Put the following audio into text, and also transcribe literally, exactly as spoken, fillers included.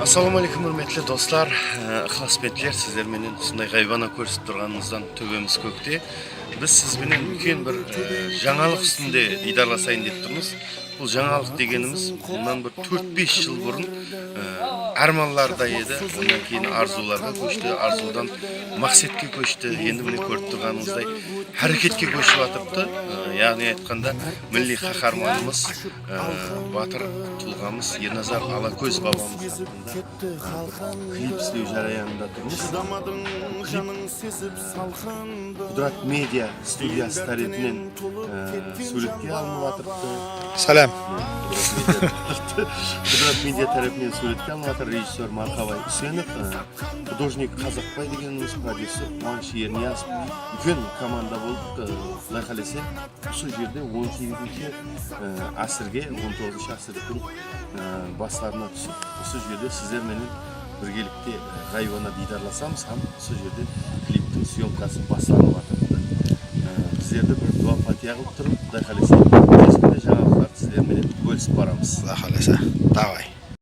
Assalawma áleykum, húrmetli doslar, e, ıqlasbentler, sizler menen usınday ǵaybana kórisip turǵanımızdan tóbemiz kókte. Biz siz benen úlken bir, e, jańalıq ústinde diydarlasayın dep turmız. Bul jańalıq degenimiz bunnan bir tórt-bes jıl burın, e, ármanlarda edi, onnan keyin arzıwlarǵa kóshti, arzıwdan maqsetke kóshti, endi mine kórip turǵanıńızday háreketke kóship atırıptı. E, yaǵnıy aytqanda, milliy qaharmanımız, e, batır tulǵamız Ernazar Alakóz babamız haqqında, e, klip islew járayanında turmız. Klip Qudrat Media studiyası tárepinen, e, súwretke alınıp atırıptı. Salam. Qudrat Media tárepinen súwretke alınıp atır, rejissyor Marqabay Úsenov, e, xudojnik Qazaqbay degenimiz, prodyuser Quwanısh Erniyazov. Úlken komanda bolıp, e, Quday qálese, usı jerde on segizinshi, e, ásirge, on toǵızınshı ásirdiń, e, baslarına túsip, usı jerde sizler menen birgelikte, e, ǵaybana diydarlasamız hám usı jerde kliptiń syomkası baslanıp atırıptı. E, bizlerdi bir duwa-pátiya qılıp turıp, Quday qálese, tez kúnde jańalıqlardı sizler menen bólisip baramız. Quday qálese. Davay.